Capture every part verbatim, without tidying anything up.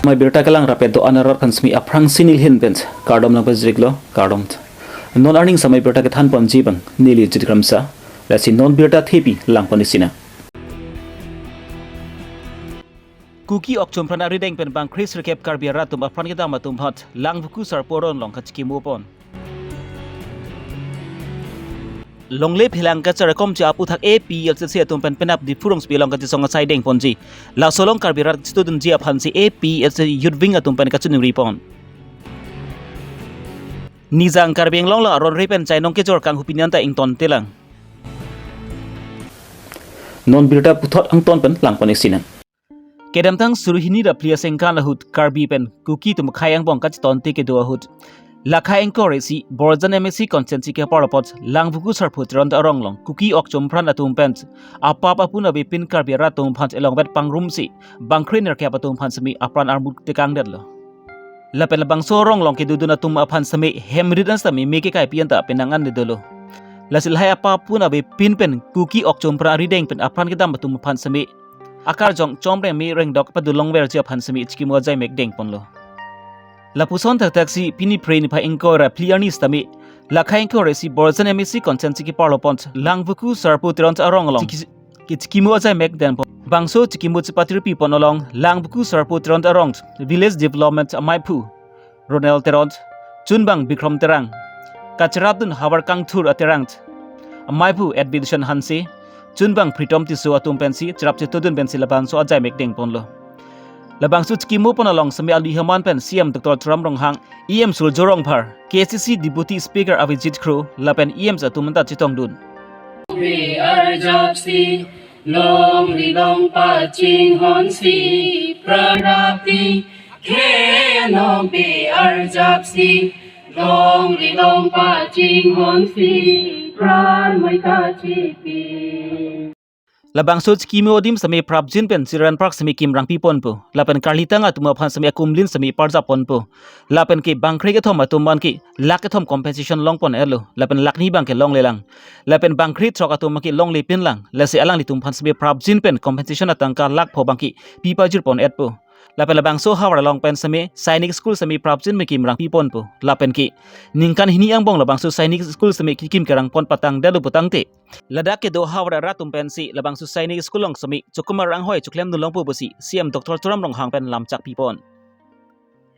Amei birta kelang rapet do-an arat aphan semi aphrangsi neli ahin pen kardom nangpajirlo, kardom. Non arni samei birta kethan ponji abang neli Jit Kramsa, lasi non birta thepi lang pon isi nang. Kuki okchom apran arideng pen bang kresirkep Karbi arat atum apran kedam atum aphan Langvoku Sarpo arong along kachikimo pon. Longle phelang kachar komche aputhak A P H L C atum pen penap Diphu rongsopi along kachesong asai deng ponji. Laso along Karbi arat chitudunji aphansi A P H L C Youth Wing atum pen kachiningri pon. Nijang Karbi Anglong along aron ri pen chainong kejor kanghu pini anta ingtonte lang. Non birta puthot angton pen lang pon isi nang. Kedamtang suri hini ra phli asengkan ahut Karbi pen Kuki atum akhei angbong kachetonte kedo ahut, lakhai ingkoi ra isi Borjan M A C constituency kepar apot Langvoku Sarpo Teron arong along Kuki okchom apran atum pen apap apun avepin Karbi arat atum aphan elongvet pangrumsi bang krenerkep atum aphan semi apran armut tekangdetlo. Lapen labangso arong along kedodun atum aphan semi hem rit an semi me kekaipi anta penang an dolo. Lasi lahai apap apun avepin pen Kuki okchom apran arideng pen apran kedam atum aphan semi akarjong chomreng me rengdok padulong verji aphan semi chikimo ajai mek deng ponlo. Lapuson thakthak si pini Phre niphai ingkoi ra phli arni sitame lakhai ingkoi ra isi Borjan M A C constituency kepar apot Langvoku Sarpo Teron arong along chiki-, chikimo ajai mek deng pon. Bangso chikimo chepatirpi pon along Langvoku Sarpo Teron arong Village Development amaiphu Ronel Teron, chunbang Bikrom Terang, kacharapdun havar kangthur aterang, amaiphu Edmilson Hanse, chunbang Pritom Tisso atum pensi charap chetudun pensi labangso ajai mek deng ponlo. Labangso chikimo pon along semi ali haman pen C M Doctor Tuliram Ronghang, E M Surjya Rongphar, K C C Deputy Speaker Avijit Kro lapen E Ms atum anta chetongdun. Arjapsi, longri long pachinghonsi, prarapi, khe anong pe arjapsi, longri long pachinghonsi, pran mai kachipi. Labangso chikimo adim semi prapjin pen Children Park semi kimrangpi ponpo. Lapen karlitang atum aphan semi akumlin semi parjap ponpo. Lapen ke bang kre kethom atum aphan ke lakh kethom compensation long pon-etlo. Lapen lakh ni abang ke longlelang. Lapen bang kre throk atum abang ke longlepinlang. Lasi alanglitum aphan semi prapjin pen compensation atangka lakh pho abang ke pipajir pon-etpo. Lapen labangso havar along pen semi Sainik School semi prapjin me kimrangpi ponpo. Lapen ke ningkan hini angbong labangso Sainik School semi kikim kerang pon patangdetlo putangte, ladak kedo havar arat atum pensi labangso Sainik School along semi chokom arang hoi choklemdun longpo pusi C M Doctor Tuliram Ronghang pen lamchakpi pon.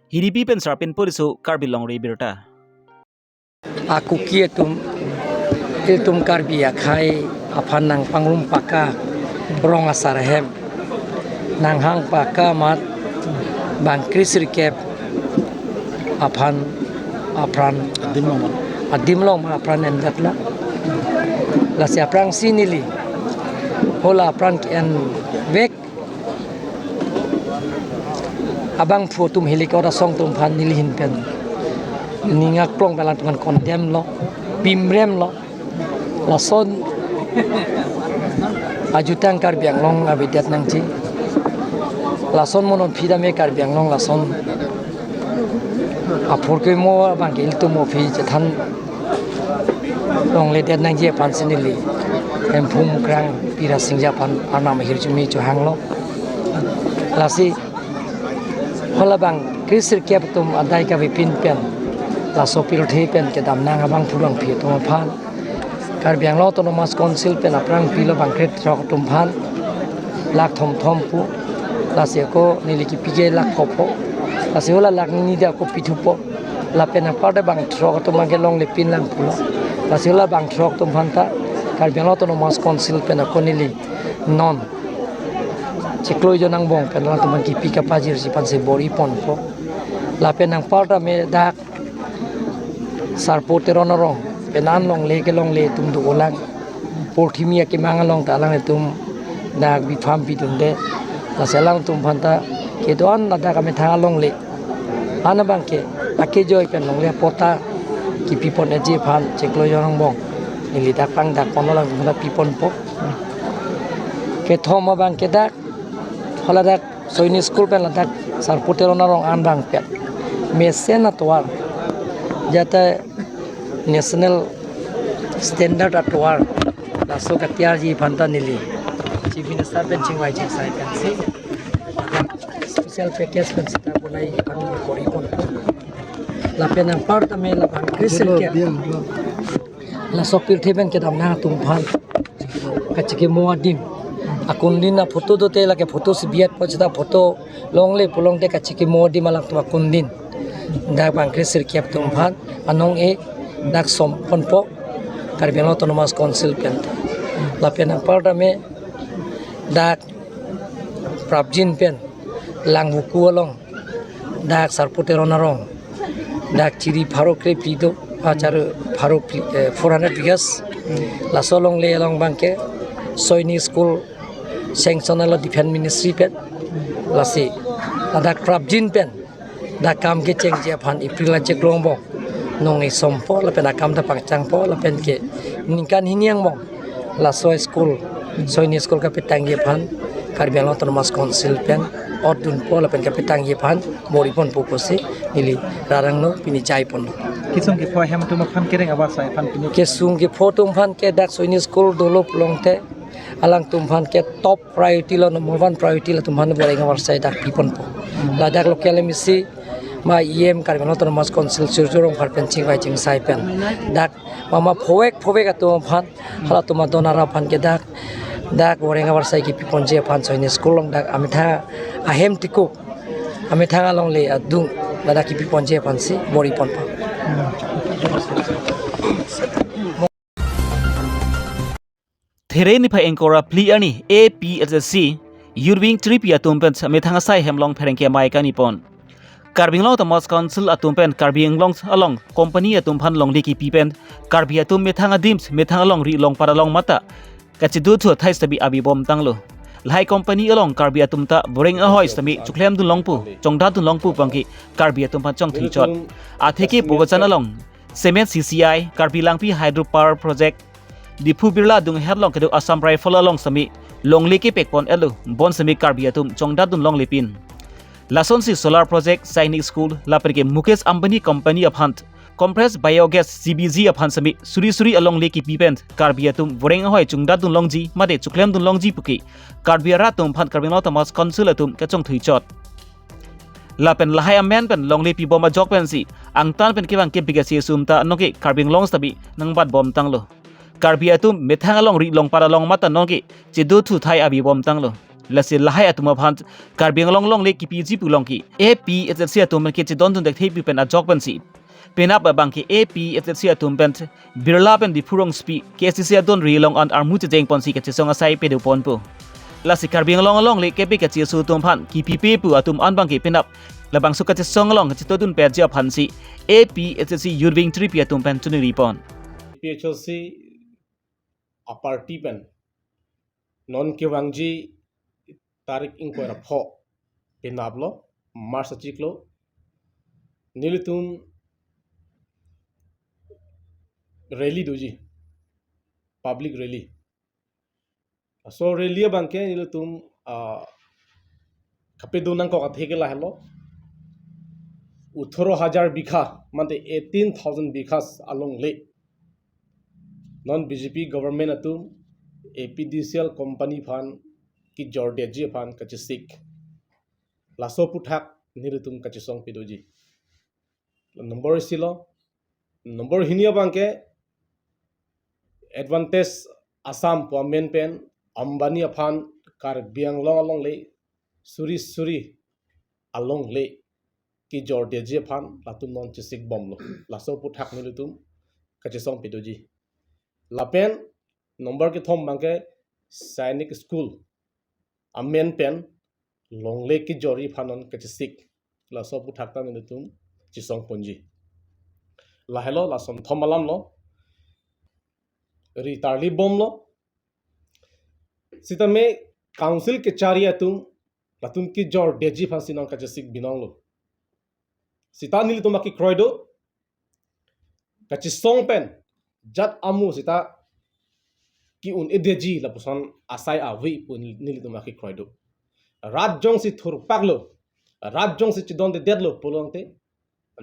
Hiripi pen Sarpin Poriso, Karbi Longri Abirta. A Kuki atum, ilitum Karbi akhei aphan nangpangrum paka rong asar ahem, nanghang paka amat bang kresirkep aphan apran adim long, adim long ma apran endetlo. Lasi aphrangsi neli hala apran ke-envek abangphu atum helikopter asong atum aphan neli ahin pen ning aklong pen alangtum aphan condemn lo, pimrem lo. Lason ajutang Karbi Anglong avedet nangji. Lason mo non aphi tame Karbi Anglong lason aphurkimo abang ke ilitum aphi chethan longledet nangji aphansi neli Hemphu Mukrang Pi Rasinja aphan arnam ahirjume chohanglo. Lasi hala bang kresirkep atum adai kavepin pen laso pirthe pen kedam nang abangphu abangphi atum aphan Karbi Anglong Autonomous Council pen aphrang pilo bang kre throk atum aphan lakh thomthom pu. Lasi ako neli kipi ke lakh pho pho. Lasi hala lakh ni ni de ako pithupo. Lapen apar de bang throk atum abang ke longlepinlang pulo. Lasi hala bang throk atum aphan ta Karbi Anglong Autonomous Council pen ako neli non chiklo jon angbong pen alangtum aphan kipi kapajirsi aphansi bor-i ponpo. Lapen anpar tame dak Sarpo Teron arong pen an longle kelongle atum dolang. Porthimi akemang along ta alanglitum dak bipham pidunde. Lasi alangtum aphan ta kedo-an ladak amethang alongle an abang ke akejoi pen longle apot ta kipi pon-etji aphan chiklo jon angbong neli dak pangdak ponlo, alangtum aphan ta pi ponpo. Kethom abang ke dak hala dak Sainik School pen ladak Sarpo Teron arong an abang pet mesen atovar, jate national standard atovar laso katiarji aphan ta neli Chief Minister pen chingvai chingsai pensi Special package pen sita bonai kami bor-i pon. Lapen anparta me labang Christian ke. Laso pirthe pen kedam nangtum aphan kachikimo adim. Akundin aphoto dote lake photo si biat po sita photo longle pulote kachikimo adim alangtum akundin. Dak bang Christian ke atum aphan anong e dak som ponpo Karbi Anglong Autonomous Council pen. Lapen anparta me dak prapjin pen Langvoku along dak Sarpo Teron arong dak chiri pharo kre phli do, achar pharo phli, eh, four hundred bighas. Laso alongle along bang ke Soini School sanction alo Defence Ministry pen. Lasi ladak prapjin pen dak kam kechengji aphan April achiklo angbong nong e sompo lapen akam ta pangchangpo lapen ke ningkan hini angbong laso school, Soini School kapetangji aphan Karbi Anglong Autonomous Council pen otdunpo lapen kapetangji aphan bor-i ponpo pusi neli rarang no pini jai ponlo. Kesung kepho ahem atum aphan kereng avarsai aphan pini. Kesung kepho atum aphan ke dak Soini School dolo pulote alangtum aphan ke top priority lo, number one priority lo, atum aphan boreng avarsai dak pi ponpo. Ladak local M A C ma E M Karbi Anglong Autonomous Council Surjya Rongphar pen chingvai chingsai pen dak mama phovek phovek atum aphan, halatum adon arap aphan ke dak, dak boreng avarsai kipi ponji aphan Soini School along dak amethang ahem tiko, amethang alongle adung ladak kipi ponji aphansi bor-i ponpo. There niphai ingkoi ra phli arni A P H L C Youth Wing Tripi atum pen methang asai hem along pherangke amei kani pon. Karbi Anglong Autonomous Council atum pen Karbi Anglong along company atum aphan longle kipi pen Karbi atum methang adim methang alongri longpat along mata kachidothu athai sitame abi bom tanglo. Lahai company along Karbi atum ta boreng ahoi sitame choklemdun longpo, chongdatdun longpo abang ke Karbi atum aphan chongthui chot. Atheke Bokajan along Cement C C I, Karbi Langpi Hydro Power Project, Diphu Birla adung aher along kedo Assam Rifle along sitame longle kepek pon-etlo, bonsitame Karbi atum chongdatdun longle pin. Lasonsi solar project, Sainik School, lapen ke Mukesh Ambani Company aphan compressed biogas C B G aphan sitame suri suri alongle kipi pen Karbi atum boreng ahoi chongdatdun longji mate choklemdun longji puke Karbi arat atum aphan Karbi Anglong Autonomous Council atum kachongthui chot. Lapen lahai amen pen longle pi bom ajok pensi angtan pen kevang kepik achi asum ta nonke Karbi Anglong sitame nangbat bom tanglo. Karbi atum methang alongri longpat along mata nonke chidothu athai abi bom tanglo. Lasi lahai atum aphan Karbi Anglong longle kipiji pu along ke A P H L C atum ke chidondun dekthe pi pen ajok pensi penap abang ke A P H L C atum pen Birla pen Diphu rongsopi K S D C adon ri along an armu chejeng ponsi kachesong asai pedo ponpo. Lasi Karbi Anglong alongle kepik achi asu atum aphan kipipe pu atum an abang ke penap labangso kachesong along kachitodun petji aphansi A P H L C Youth Wing Tripi atum pen choningri pon. A P H L C a party pen non kevangji tarik ingkoi ra pho penaplo March achiklo nelitum rally doji, public rally. So rally abang ke nelitum, ah, kapedun nangkok athe ke lahelo. Atharo hajar bigha, mate eighteen thousand bighas alongle non B J P government atum A P D C L company aphan kijor detji aphan kachesik. Laso aphuthak nelitum kachesong pedoji. Number isi lo. Number hini abang ke Advantage Assam pu amen pen Ambani aphan Karbi Anglong alongle suri suri alongle kijor detji aphan latum non chesik bomlo. Laso aphuthak nelitum kachesong pedoji. Lapen number kethom abang ke Sainik School amen pen longle kijorji aphan non kachesik. Laso aphuthak ta nelitum chesong ponji. Lahelo, lason thom alam lo. Ri tarli bomlo. Sitame council kechari atum latum kijor detji aphansi non kachesik binonglo. Sita nelitum akekroi do. Kachesong pen jat amu sita ki-un-e detji lapuson asai ave pu nelitum akekroi do. Rat jongsi thurpaklo, rat jongsi chidondedetlo pulote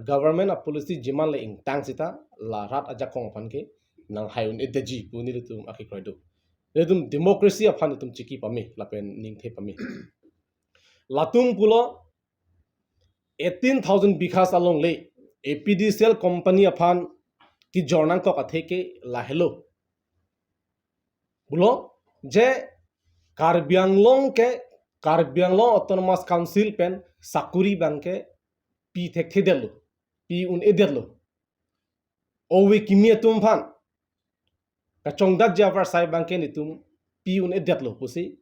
government a policy jiman le ingtang sita la rat ajakong aphan ke nanghai un-e detji pu nelitum akekroi do. Nelitum democracy aphan nelitum chiki pame lapen ningthe pame. Latum pulo eighteen thousand bighas alongle A P D C L company aphan kejor nangkok atheke lahelo. Pulo je Karbi Anglong ke, Karbi Anglong Autonomous Council pen sakuri abangke pi thekthedetlo, pi un-edetlo. Ove kimi atum aphan kachongdatji avarsai abangke netum pi un-edetlo pusi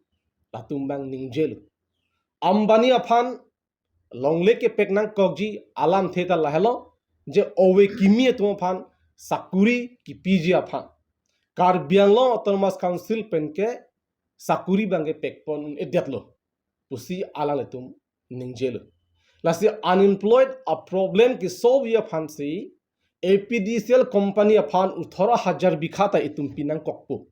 latum abang ningjelo. Ambani aphan longle kepek nangkokji alamthe ta lahelo, je ove kimi atum aphan sakuri kipiji aphan Karbi Anglong Autonomous Council penke sakuri abangke pekpon un-edetlo pusi alanglitum ningjelo. Lasi unemployed a problem kesolve aphansi A P D C L company aphan othoro hajar bigha ta itum pi nangkokpo.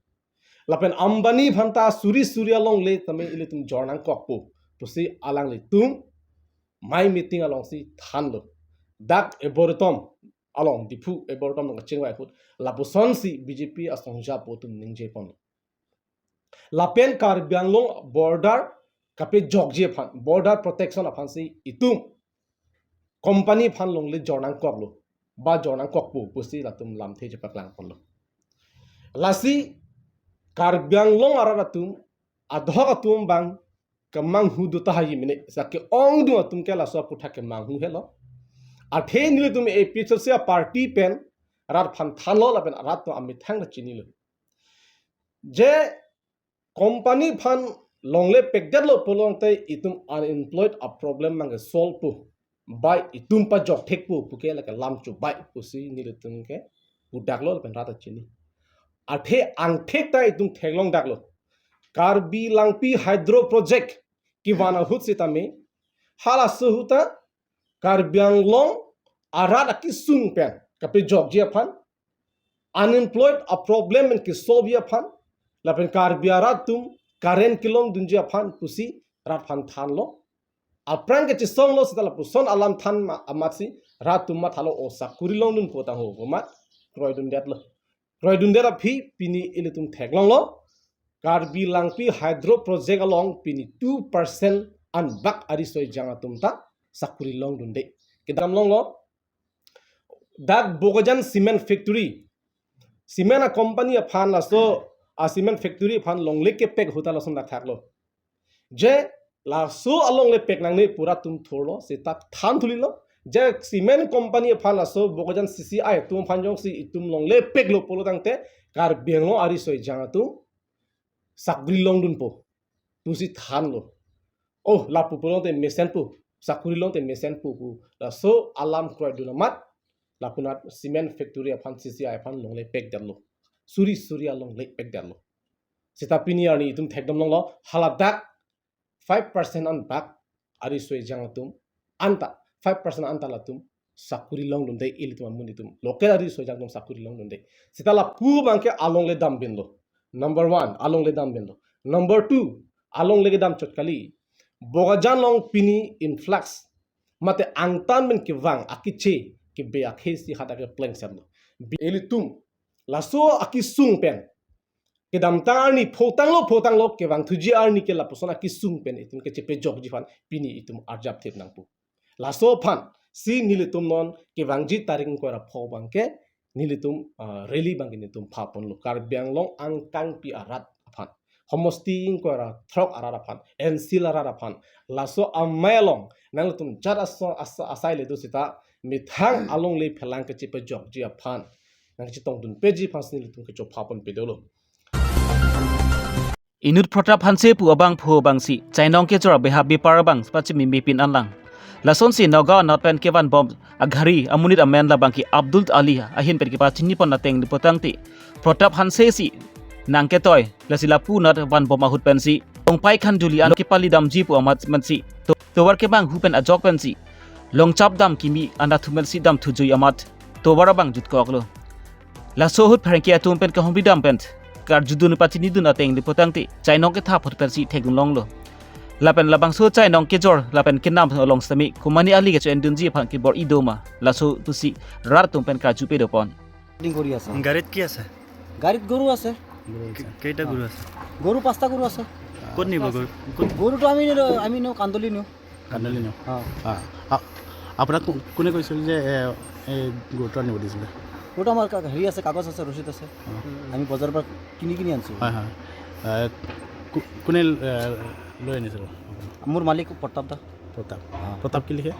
Lapen Ambani aphan ta suri suri alongle tame ilitum jor nangkokpo pusi alanglitum amei meeting alongsi thanlo. Dak Eboretom along, Diphu Eboretom along kachingvai ahut lapusonsi B J P asongja apo atum ningjeponlo. Lapen Karbi Anglong border kapejokji aphan, border protection aphansi itum company aphan longle jor nangkoklo, ba jor nangkokpo pusi latum lamthe chepaklangponlo. Lasi Karbi Anglong arat atum, adhok atum abang kemanghu do tahai mene, sa ke-ongdung atum ke laso aputhak kemanghu helo. Athe nelitum A P H L C a party pen rat aphan thanlo lapen rat atum amethang ta chinilo. Je company aphan longle pekdetlo pulote itum unemployed a problem abangke solve po, bai itum pajok thekpo puke lake lam chubai pusi nelitum ke pudaklo lapen rat ta chini. Athe angthek ta itum theklongdaklo. Karbi Langpi Hydro Project kevan ahut sitame halaso ahut ta Karbi Anglong arat akesung pen kapejokji aphan, unemployed a problem pen kesolve aphan, lapen Karbi arat atum current kelongdunji aphan pusi rat aphan thanlo. Aphrang kechesonglo seta lapuson alam than ma-, amatsi rat atum mathalo, o sakuri longdunpo tangho pu amat kroidundetlo. Kroidundet aphi pini ilitum theklonglo. Karbi Langpi Hydro Project along pini two percent anbak ariso ejang atum ta sakuri longdunde. Kedam longlo. Dak Bokajan Cement Factory, cement a company aphan laso a cement factory aphan longle kepek ahut ta lason thakthaklo. Je laso alongle pek nangne pu rat atum thurlo, seta than thulilo. Je cement company aphan laso Bokajan C C I atum aphan jongsi itum longle peklo pulo tangte Karbi Anglong ariso ejang atum sakuri longdunpo pusi thanlo. Oh, lapu pulote mesenpo, sakuri longte mesenpo pu laso alam kroidun amat lapunat cement factory aphan C C I aphan longle pekdetlo. Suri suri alongle pekdetlo. Seta pini arni itum thekdam longlo, haladak five percent anbak ariso ejang atum anta, five percent anta latum sakuri longdunde, ilitum amonit atum, local ariso ejang atum sakuri longdunde. Seta lapu abangke alongle dambinlo. Number one, alongle dambinlo. Number two, alongle kedam chot kali. Bokajan along pini influx mate angtan pen kevang akeche kebe akhei si hadak ke plengsetlo. Bi-, ilitum laso akesung pen kedamtang arni photanglo photanglo kevangthuji arni ke lapuson akesung pen itum kechepejokji aphan pini itum arjap thip nangpo. Laso aphansi nelitum non kevangji tarik ingkoi ra pho abangke nelitum, ah, rally abangke nelitum phaponlo. Karbi Anglong angkangpi arat aphan, homosti ingkoi ra throk arat aphan, N C L arat aphan, laso amei along nanglitum jat aso-, asa-, asai le do seta methang alongle phelang kechepejokji aphan nangchetongdunpeji aphansi nelitum kecho phaponpe dolo. Inut Protap Hanse pu abangphu abangsi chainong kejor beha bepar abang pachimimipin anlang. Lasonsi Nagaon anat pen kevanbom aghari amonit amen labangke Abdul Ali ahin pen kepachinipon ateng le pulotangte, Protap Hanse si nangketoi, lasi lapu anat vanbom ahut pensi Longpai Khanduli ano kepalidamji pu amat mansi to-, tovar kemanghu pen ajok pensi longchap dam kimi anatthu pensi damthujui amat tovar abang jutkoklo. Laso ahut pherangke atum pen kahumridam pen karjudun pachinidun ateng le pulotangte chainong kethap ahut pensi thekdun longlo. Lapen labangso chainong kejor lapen kenam along sitame komatne ali kecho-endunji aphan kebor-i doma, laso pusi rat atum pen karjupe dopon. Loading কৰি আছে। গাড়ীত কি আছে? গাড়ীত গৰু আছে। গৰু আছে। কে-, কেইটা গৰু আছে? গৰু পাঁচটা গৰু আছে। ক'ত নিব গৰু? ক'ত? গৰুটো আমি নিলো, আমি নিওঁ কান্দলি নিওঁ। কান্দলি নিওঁ। অ। অ, অ। আপোনাক কো- কোনে কৈছিল যে এ, এই গৰুটো আনিব দিছিলে? গৰুটো আমাৰ কা- হেৰি আছে, কাগজ আছে, ৰচিদ আছে। আমি বজাৰৰ পৰা কিনি কিনি আনিছোঁ। হয়, হয়। এ, কো- কোনে এ, লৈ আনিছিল? মোৰ মালিক প্ৰতাপ দা। প্ৰতাপ। প্ৰতাপ কি লিখে?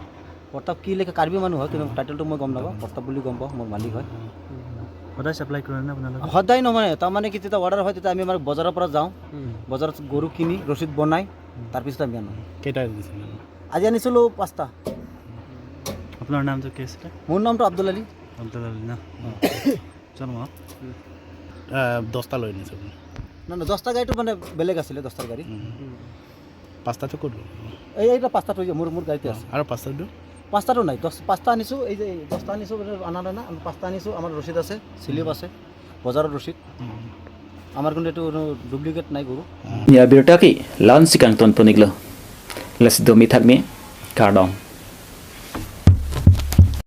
প্ৰতাপ কি লিখে? কাৰ্বি মানুহ হয়, কিন্তু টাইটেলটো মই গম নাপাওঁ। প্ৰতাপ বুলি গম পাওঁ, মোৰ মালিক হয়। সদায় চাপ্লাই কৰে নে আপোনালোকে? সদায় নহয়, তাৰমানে কি, যেতিয়া অৰ্ডাৰ হয়, তেতিয়া আমি আমাৰ বজাৰৰ পৰা যাওঁ, বজাৰত গৰু কিনি ৰচিদ বনাই, তাৰপিছত আমি আনো। কেইটা আনিছিলে? আজি আনিছিলোঁ পাঁচটা। আপোনাৰ নামটো কি আছিলে? মোৰ নামটো আব্দুল আলী। আব্দুল আলী ন? জন্ম? আহ, দহটা লৈ আনিছোঁ। না, না, দহটা গাড়ীটো মানে বেলেগ আছিলে, দহটাৰ গাড়ী। পাঁচটাটো ক'ত গ'ল? এই, এইটা পাঁচটাটো এই যে মোৰ, মোৰ গাড়ীতে আছে। আৰু পাঁচটাটো? পাঁচটাটো নাই, দহ, পাঁচটা আনিছোঁ, এই যে এই দহটা আনিছোঁ, মানে আনা নাই না, আমি পাঁচটা আনিছোঁ, আমাৰ ৰচিদ আছে, শ্লিপ আছে, বজাৰৰ ৰচিদ। আমাৰ কিন্তু এইটো কোনো ডুপ্লিকেট নাই গৰু। Ni abirta ke lan si kangton pon-iklo. Lasi domi thakmi kardom.